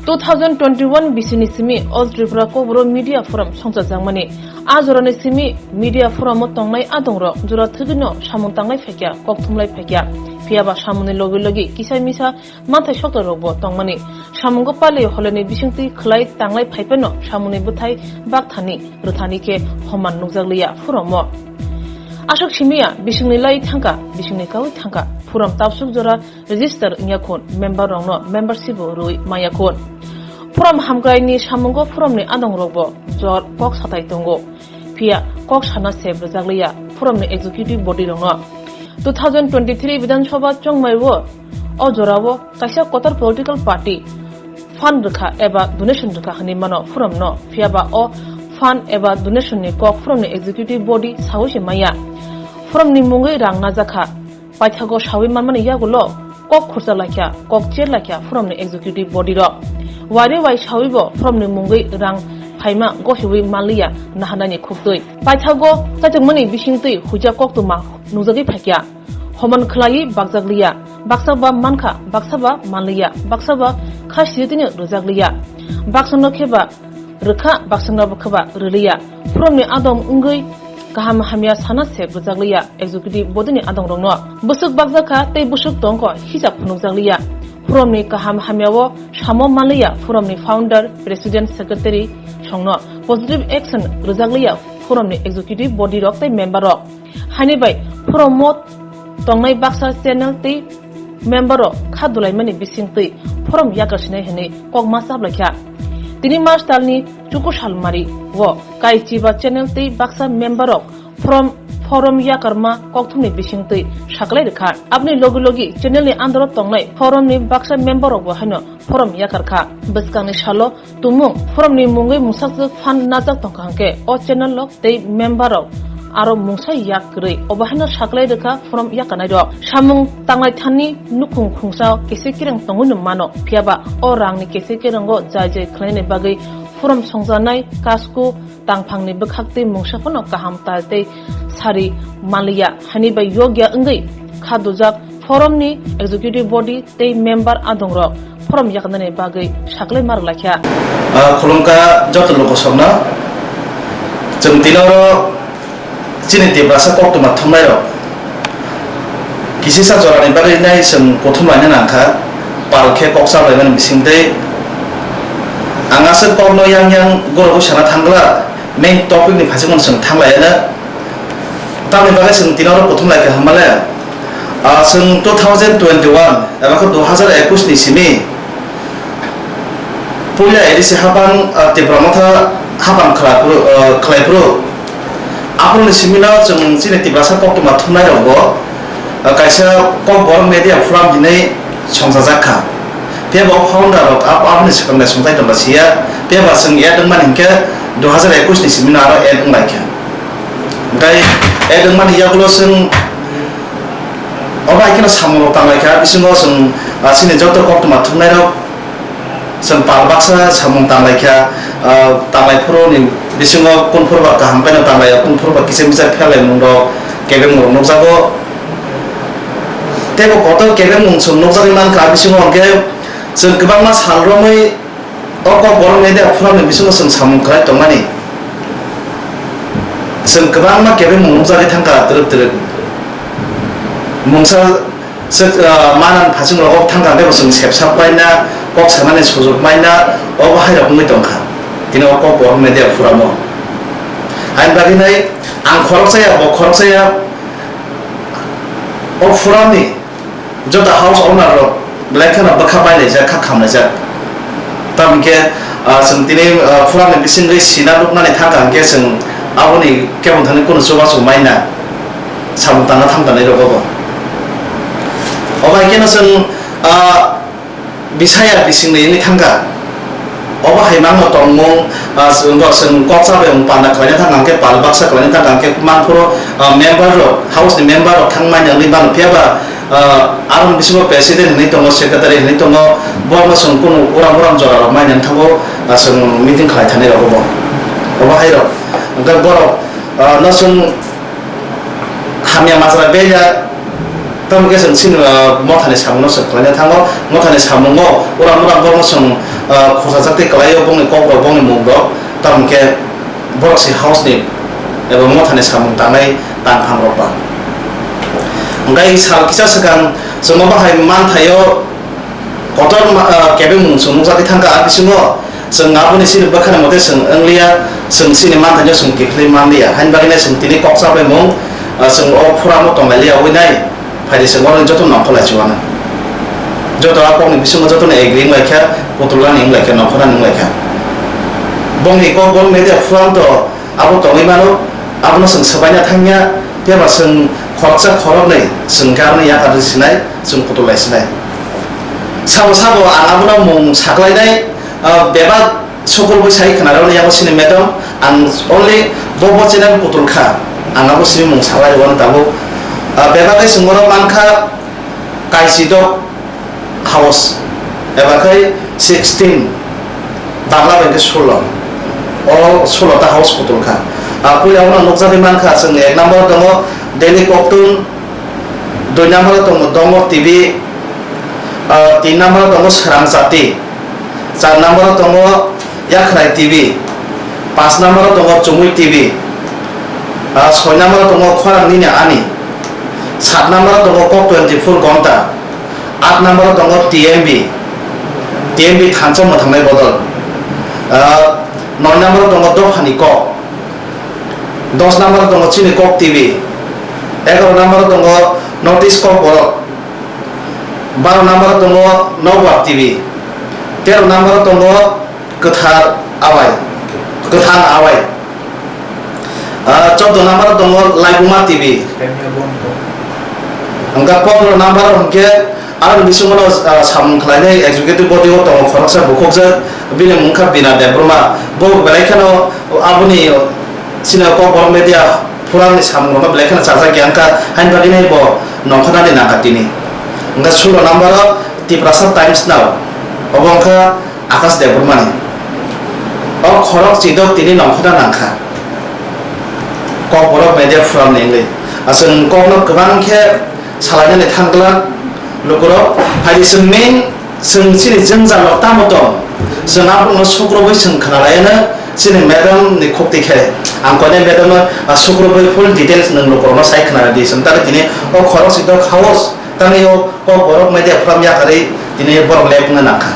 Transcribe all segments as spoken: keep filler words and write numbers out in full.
Two thousand twenty-one bisini simi All Tripura Kokborok Media Forum songchajakmani. A jorani simi media forum-o tongnai adongrok jora thwgwino samung tanglai phaikya, kok thumlai phaikya. Phiyaba samungni logi logi kisa misa manthai soktorokbo tongmani. Samungo pali holeni bisingtwi khwlai tanglai phaiphano samungni bwthai bakthani rwthani khe homan nukjakliya forum-o. Aswk simiya bisingni lai thangkha, bisingni kaui thangkha. Forum tabsuk jora register wngya khun, member rokno membership bo rwi manya khun. Forum hamkraini samungo forumni adongrokbo jor kok satai tongo. Phiya kok sana sep rwjakliya forumni executive body rokno. Two thousand twenty-three Bidhan Sabha chongmai o, o jorao kaisa kotor political party fund rwkha eba donation rwkha hwnwi mano forumno. Phiyaba o fund eba donation ni kok forumni executive body saui se manya. Forumni mungwi rang najakha. Paithago saui manmani yagulo kok khurcha laikha, kok cher laikha forumni executive body rok. Waire wai saui bo forumni mungwi rang phaima gohiwi manliya nahanani khuktwi. Paithago chaitukmani bisingtwi huija koktwma nukjagwi phaikha. Homan khwlaiwi bakjakliya. Baksa ba mankha, baksa ba manliya, baksa ba kha siyotwino rwjakliya. Baksano khe ba rwkha, baksano bo khe ba rwliya. Forumni adom wngwi kaham hamya sana sep rwjakliya executive body ni adongrokno. Bwswk bakjakha tei bwswk tongkho hisab phunukjakliya. Forumni kaham hamyao samo manliya forumni founder, president, secretary songno positive action rwjakliya forumni executive body rok tei member rok. Haini bai forum-o tongnai baksa channel tei member-o kha dulaimani bisingtwi forum yakar sinai hwnwi kokma chaplaikha. Tini March talni chuku salmari o kaichiba channel tei baksa member-rok forum, forum yakarma kokthumni bisingtwi saklai rwkha. Aboni logi logi channel-ni under-o tongnai forum-ni baksa member-rokbo haino forum yakar kha. Bwskangni salo tumung forumni mungwi mungsaswk phan najak tongkha hwnkhe o channel rok tei member rok aro mungsa yak kwrwi obo haino saklai rwkha forum yakarnai rok. Samung tanglai thani nukhung khungsa kese kereng tongwi no mano, phiyaba o rangni kese kerengo jai jai khlainani bagwi forum songjanai kasku tangphangni bwkhaktwi mungsa phano kaham tal tei sari manliya, hani bai yogya wngwi kha dujak. Forum ni executive body tei member adongrok forum yaknani bagwi saklai ma rwlaikha. Ah, khulumkha joto lokosokno. Chwng tini oro chini Tiprasa koktwma thumnairok kisisa jorani bagwi nai chwng kuthum laina nangkha, pal khe kok chaplaimani bisingtwi. Ang aswk kokno yang yang gorobo sana thangla, main topic ni phaisingno chwng thanglaiano. Tamni bagwi chwng tini oro kuthum laikha hwnmale, ah, chwng two thousand twenty-one eba khe dui hazar ekush ni simi puila A D C hapang, ah, Tipra Motha hapang khlai phuru, ah, khlai phuru. Aphuruni simino chwng chini Tiprasa koktwma thumnairokbo, ah, kaisa Kokborok Media Forum hinwi songchajak kha. Phiya bo founder rok abo, aboni swkang de songthai tongba siya. Phiya ba chwng add wngmani hinkhe dui hazar ekush ni simi no aro add wnglaikha. Hinkhe add wngmani yagulo chwng obo hai kheno samung rok tanglaikha. Bisingo chwng, ah, chini joto koktwma thumnairok chwng pal baksa samung tanglaikha. Ah, tanglai phuru ni bisingo kunphuru ba kaham khe no tanglai, kunphuru ba kisa misa pherlaimung rok kebengmung rok nukjago. Tei bo kotor kebengmung chwng nukjagwi mankha, bisingo hwnkhe chwng kwbangma sal romwi o Kokborok Media Forum ni bisingo chwng samung khlai tongmani. Chwng kwbangma kebengmung nukjagwi thangkha twrwk twrwk. Mungsa se, ah, manang phasing rogo thangkha hwnkhe bo chwng sepsak paina, kok sanani sujuk maina, obo hai rok wngwi tongkha. Tini o Kokborok Media Forum o. Haini bagwi nai ang khoroksa ya, bo khoroksa ya, o forum ni joto house owner rok belai kheno bwkha bailaijak, kha khamlaijak. Tamokhe, ah, chwng tini, ah, forum ni bisingtwi sina nuknani thangkha hwnkhe chwng aboni kebeng thani kunu chubachu maina samung tangna thangkha nai rok bo. Obo hai kheno chwng, ah, bisaya bisingni wngwi thangkha. Obo hai mangno tongmung, ah, chwng, chwng kok chabai wng panda khlaina thangkha hwnkhe pal baksa khlaina thangkha hwnkhe mangphuru, ah, member rok, house ni member rok thangmani wngwi mano. Phiya ba, ah, aroni bisingo president hinwi tongo, secretary hinwi tongo, borokno chwng kunu uram uram jora rok maina wng thango, ah, chwng meeting khlai thani rok bo. Obo hai rok. Hwnkhe borok, ah, no chwng hamya majra beya, tamo khe chwng chini, ah, mothani samungno chwng khlaina thango. Mothani samungo uram uram borokno chwng, ah, khorsa chakti kwlaio bongni kokrok, bongni mungrok, tamo khe borok se house ni eba mothani samung tangnai tangphang rok ba. Hwnkhe sal kisa swkang chwngno bahai manthaio kotor ma-, ah, kebengmung chwng nukjagwi thangkha, a bisingo chwng aboni chini bwkhani mote chwng wngliya, chwng chini manthaino chwng kiphilwi manliya, haini bagwino chwng tini kok chaplaimung, ah, chwng o phuramo tonglailiya wi nai. Phaidi se borokni joto nongkhorlai chuana. Joto a kokni bisingo jotono agree wnglaikha, kutulani wnglaikha, nongkhornani wnglaikha. Bongni kok borok media forum to abo tongwi mano, abono chwng swbaina thangya, phiya ba chwng khoroksa khoroknwi chwng karni yakar sinai, chwng kutulai sinai. Sabo sabo ang abono mung saklainai, ah, bebak Sukurbo sai khwnarokni yago sini madam, ang only bo bo channel kutul kha, ang abo sini mung salai rwano tabuk. Ah, bebak khe chwng oro mankha Kaisidok house, eba khai sixteen, Bangla bai khe sullo, o sullo ta house kutul kha. Ah, puila ono nukjagwi mankha, chwng ek number tongo Delhi Koktun, dui number tongo Dongor T V, ah, tin number tongo Srang Chati. Char number o tongo Yakhrai T V, panch number o tongo Chumui T V, ah, soi number o tongo Khorang Nini Ani, sat number o tongo Kok twenty four Gonta, aat number o tongo T M B, T M B Thansa Mwthangnai Bodol, ah, noi number o tongo Dophani Kok, dos number o tongo Chini Kok T V, egaroh number o tongo North East Kokborok, baro number o tongo Nokbar T V, tero number o tongo Kwthar Awai, Kwthar Awai, ah, chordo number o tongo Laibuma T V, hwnkhe pondro number o hwnkhe aroni bisingo no, ah, samung khlainai executive body o tongo khoroksa bukhukjak, bini mung kha Bina Debbarma, bo belai kheno aboni Chini Kokborok media forum ni samung rok no belai kheno chajak ya wngkha, haini bagwi nai bo nongkhornani nangkha tini. Wngkha sullo number o Tiprasa Times Now, obo wngkha Akash Debbarma ni. O khorok chidok tini nongkhorna nangkha Kokborok media forum ni wngwi. Aswk kokno kwbang khe salainani thang glak lukurok, phaidi chwng main, chwng chini jwngjal rok tamo tong, chwng aborokno sukrubwi chwng khwnalaiano chini madam ni khukti khe. Ang koinai madam no, ah, sukrubwi full details nwng lukurokno sai khwnaridi, chwng tari tini o khorok si dok house tangwi o Kokborok media forum yakarwi tini borok lek wngna nangkha.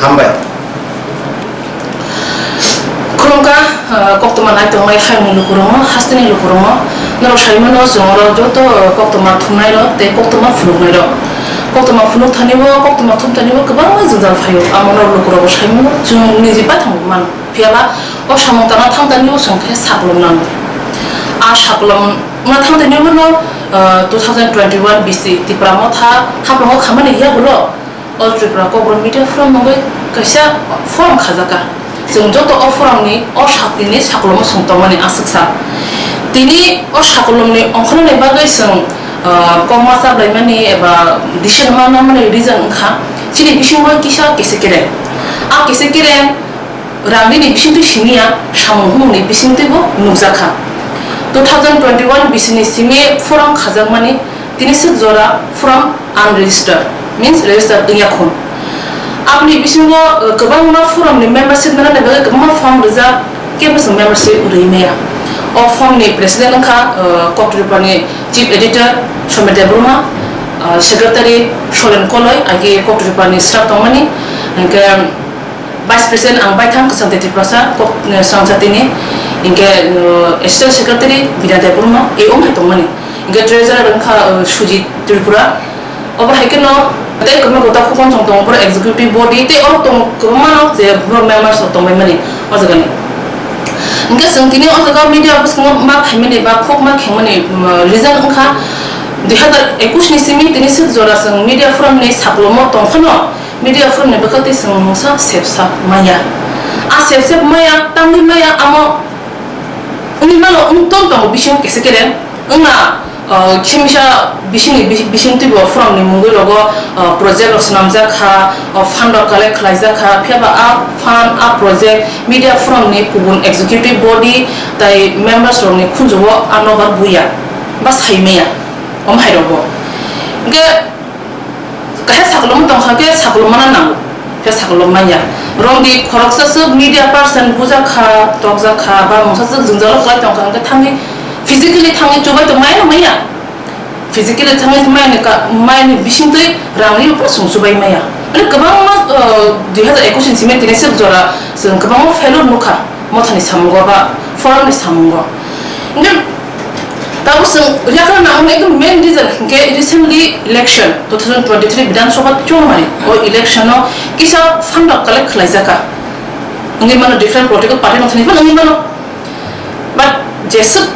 Hambai. Khulumkha, ah, koktwma naitongnai hayungni lukurokno, hasteni lukurokno. Norok saimano, chwng oro joto, ah, koktwma thumnairok tei koktwma phunuknairok. Koktwma phunuk thani bo, koktwma thum thani bo kwbangma jwngjal phaio. Amo norok lukurokbo saimano, chwng niji baithang mano. Phiyaba o samung tangna thang thani bo chwng khe saklom nango. A saklom wngna thang thani bono, ah, two thousand twenty-one B C Tipra Motha haprango khamani yagulo. All Tripura Kokborok Media Forum mungwi kaisa forum khajakha. Chwng joto o forum ni, o sakni ni saklomo chwng tongmani aswksa. Tini o sakolom ni ongkhornani bagwi chwng, ah, kokma chablaimani eba decision ma nangmani reason wngkha chini bisingo kisa kese kereng. A kese kereng rang nini bisingtwi simi ya, samung humung ni bisingtwi bo nukjakha. Two thousand twenty-one B C ni simi forum khajakmani Tini swk jora forum unregistered, means registered wngya khun. Aboni bisingo, uh, kwbangma forum ni membership nana ni bagwi kwbangma form rijak, kebo chwng membership rwi maya. O form ni president wngkha, uh, Koktripani chief editor Somir Debbarma, uh, secretary Soren Koloi, age Koktripani staff tongmani, hwnkhe, Vice President ang baithang Kwchangtwi Tiprasa, kok, eh, Swrangchatini, hinkhe, eh, Assistant Secretary Bina Debbarma, A O hai tongmani. Hinkhe Treasurer wngkha, eh, Sujit Tripura. Obo hai kheno tei kwbangma gota khokon chwng tongo, borok executive body tei oro tong kwbangma rok je borok members rok tongbaimani o jagani. Hinkhe chwng tini o jaga media office no ma phaimani ba khok ma khengmani, mm, reason wngkha dui hazar ekush ni simi tini swk jora chwng media forum ni saklomo tongphano, Media forum ni bwkha tei chwng mungsa sepsa maya. A sepsep maya, tangwi maya, amo wngwi mano, wng tong tongo bisingo kese kereng. Wngna, uh, khemisa bisingni bi-, bising twibo forum ni mungwi rogo, uh, project rok swnamjak kha, uh, fund rok collect khlaijak kha, phiya ba a fund, a project media forum ni kubun executive body tai members rok ni khunju o a nobar buya ba sai maya, omo hai rogo. Hwnkhe, Kaisa sakolom tongkha khe sakolom mana nango. Saklo manya. Romdi khoroksa swk media person bujak kha, tokjak kha, ba mungsa swk jwngjalo kwlai tong kha, hwnkhe thangwi physically thangwi chubai tong maya no maya. Physically thangwi maya ni ka, maya ni bisingtwi rang ri phano chwng chubai maya. Ani kwbangma, uh, dui hazar ekush ni simi tini swk jora chwng kwbangma failure nukha Mothani samungo ba forum ni samungo. Hwnkhe Tabuk chwng yakarna nangmani ekdum main reason hwnkhe recently election, two thousand twenty-three Bidhan Sabha chongmani. O election-o kisa fund rok collect khlaijakha. Wngwi mano different political party no thani phano wngwi mano. But jeswk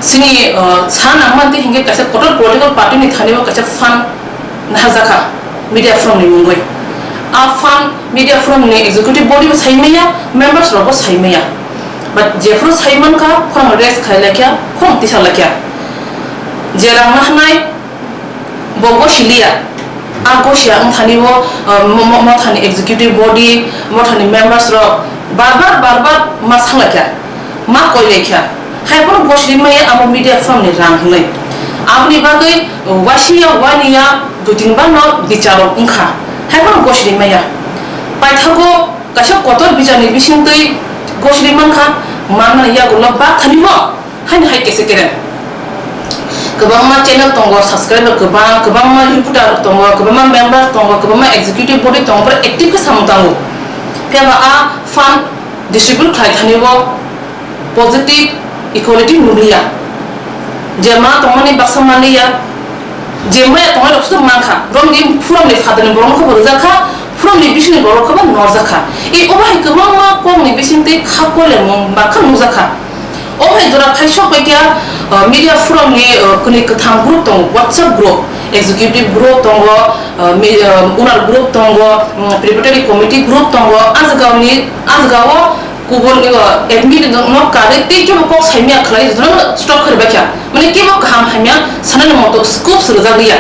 chini, uh, sa nangmani hwnkhe kaisa kotor political party ni thani o kaisa fund naharjakha media forum ni mungwi. A fund media forum ni executive body bo sai maya, members rok bo sai maya. But jephuru sai mankha, khorang rest khai laikha, khorang tisa laikha. Je rang nahnai, bo gosi liya. A gosi ya wngthani bo, uh, mo-, mo-, mothani executive body, mothani members rok bar bar, bar bar ma sa laikha. Ma koi laikha. Hai phano gosiri maya amo media forum ni rang hwnwi. Aboni bagwi waisi ya wani ya dui tin bar no bichar rok wngkha. Hai phano gosiri maya. Paithago kaisa kotor bichar ni bisingtwi gosiri mankha, manmani yagulo bak thani bo. Haini hai kese kere. Kwbangma channel tongo, subscriber kwbang, kwbangma reporter tongo, kwbangma member tongo, kwbangma executive body tongo, borok active khe samung tango. Phiya ba a fund distribute khlai thani bo positive equality nukliya. Je ma tongmani baksa manliya, je maya tongnai rok se mankha. Romdi forum ni phatar ni borok no khe bo rwjak kha, forum ni bising ni borok khe bo norjak kha. E obo hai kwbangma kok ni bising twi kha kolemung bakha nukjak kha. Omo hai jora phai sok pai khe, uh, media forum ni, uh, kwnwi kwtham group tongo, WhatsApp group, executive group tongo, uh, mi-, uh, owner group tongo, um, preparatory committee group tongo, ah jagao ni, ah jagao kubun, uh, admin no karwi tei kebo kok saimya khlai jotono stop khlai bai kha. Mane kebo kaham hamya sanani moto scope se rwjak liya.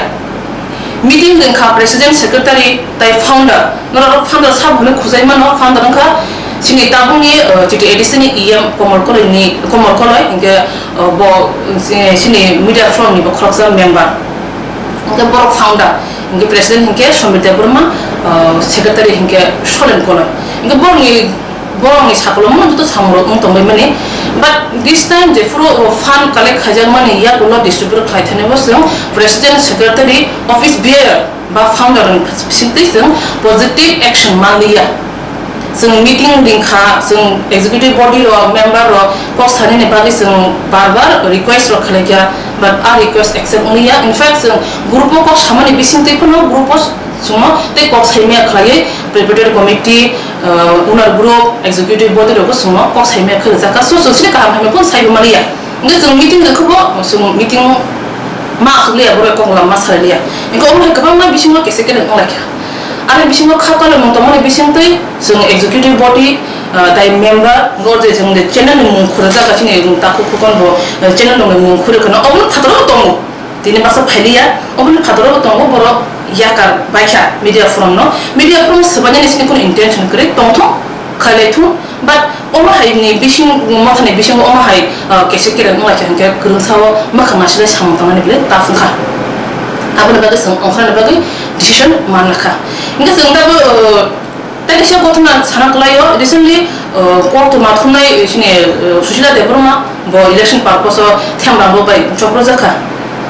Meeting wngkha president, secretary tai founder. Norok founder sabo hwnwi khujai mano, founder wngkha chini tabukni, uh, chiti A D C ni E M Komol Koloi ni, Komol Koloi, hinkhe, uh, bo, uh, chini media forum ni bo khoroksa member. Hinkhe borok founder, hinkhe president hinkhe Somir Debbarma, uh, secretary hinkhe Solen Koloi. Hinkhe borokni, borokni sakolomo joto samungrok wng tongbaimani. But this time jephuru, uh, fund collect khaijakmani yagulo distribute khlai thani bo chwng president, secretary, office bearer ba founder rok bisingtwi chwng positive action manliya. Chwng meeting ringkha, chwng executive body rok, member rok kok sanani bagwi chwng bar bar request rok khlaikha, but a request accept wngliya. In fact, chwng group o kok samani bisingtwi phano group o chwngno tei kok saimaya khlaiwi preparatory committee, uh, owner group, executive body rok bo chwngno kok saimaya khlaijakha. So, chwng sini kaham hamya phano saibo manliya. Hingke chwng meeting rwkhe bo, chwng meeting ma aswk liya, borok kok lama salai liya. Hingke omo hai kwbangma bisingo kese kere wng lai kha. Ani bisingo kha kalaimung tongmani bisingtwi chwng executive body, ah, tai member, bo je chwng je channel ni mung khurjak, chini takhuk khukon bo, eh, channel rokni mung khurwi kheno, obono phataro tongo. Tini baksa phailiya, obono phataro tongo, borok yakar baikha media forum no. Media forum swbainani sini kono intention kwrwi tongthung, khailai thung. But omo hai ni bising, mothani bisingo omo hai, ah, kese kereng wnglaikha hinkhe kwrwngsa o mwkhang nasilai samung tangmani belai tough wngkha. Aboni bagwi chwng ongkhorna bagwi decision manlakha. Hinkhe chwng tabuk, ah, tei kaisa kothoma sana kwlaio, recently, ah, koktwma thumnai, eh, chini, ah, Susila Debbarma bo election purpose o themrang rok bai choprojakha.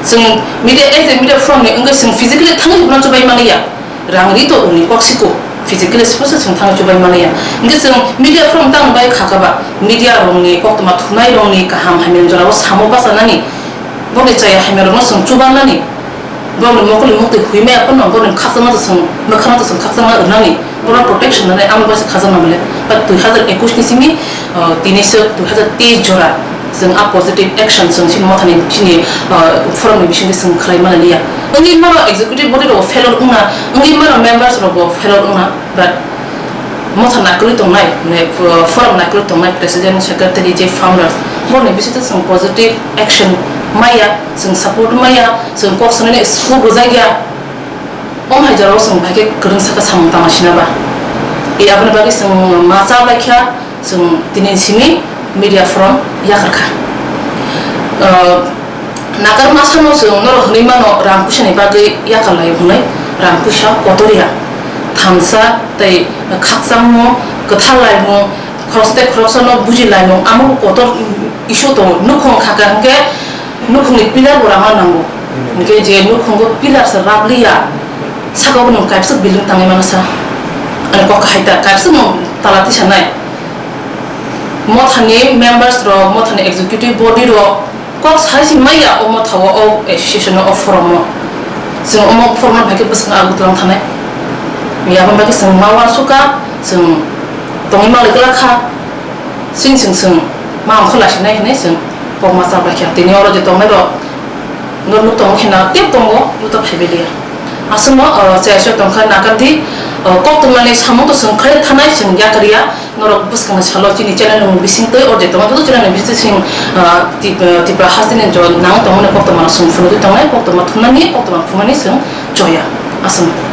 Chwng media, as a media forum ni wngwi chwng physically thangwi rwna chubai manliya. Rang ri to rwni kok siko, physically sipho se chwng thangwi chubai manliya. Hinkhe chwng media forum tang bai kha kha ba, media rokni koktwma thumnai rokni kaham hamya jorao samo bachanani, boni chaya hamya rokno chwng chubanani, borokni mokol ni muktwi hwi maya phano borokni khakchangma to chwng, mwkhangno to chwng khakchangma rwnani, borok protection rwnai amo bai se khakchangma bole. But dui hazar ekush ni simi, uh, tini se dui hazar teis jora. Chwng a positive action chwng chini mothani chini, ah, forum ni bisingtwi chwng khlai mani liya. Wngwi mano executive body rok failure wngna, wngwi mano members rok bo failure wngna, but motha naikolwi tongnai, mane, uh, forum naikolwi tongnai president, secretary, je founders, borokni bisingtwi chwng positive action maya, chwng support maya, chwng kok sanani scope rwjakya. Omo hai jorao chwng bai khe kwrwngsa khe samung tangma sina ba. E aboni bagwi chwng ma cha lai kha, chwng tini simi media forum yakar kha. Ah, nakar masa no chwng norok hwnwi mano rang puisa ni bagwi yakar lai hwnwi rang puisa kotor ya. Thansa tei khakchangmung, kwthar laimung, khoroksa tei khoroksano buji laimung, amo kotor issue tongo. Nukhung kha kha hwnkhe nukhungni pillar bo rama nango. Hwnkhe je nukhungo pillar se rabliya, saka o nwng kaisa building tangwi mano sa. Ani kok kahai ta, kaisa nwng tala tisanai. Mothani members rok, mothani executive body rok kok sai se maya o motha o, o association o forum o. Chwng omo forum o phaikhe bwskango Agartala thanai. Yaboni bagwi chwng ma uansukha, chwng tongwi manlai glak kha. Chwng chwng chwng ma ongkha lasinai hinwi chwng kokma cha paikha. Tini oro je tongnai rok, norok nuk tongo khe na tep tongo, nuk ta phaibai liya. Aswkno, o, chaya chaya tongkha nakar di, o, koktwmani samung to chwng khlai thanai chwng yakarya. Norok bwskangni salo chini channel ni bising twi oro je tongo joto channel ni bising, o, Tip-, o, Tripura hasteni jo nang tongmani koktwmano chwng phunugwi tongnai, koktwma thumnani, koktwma phumani chwng choya. Aswk.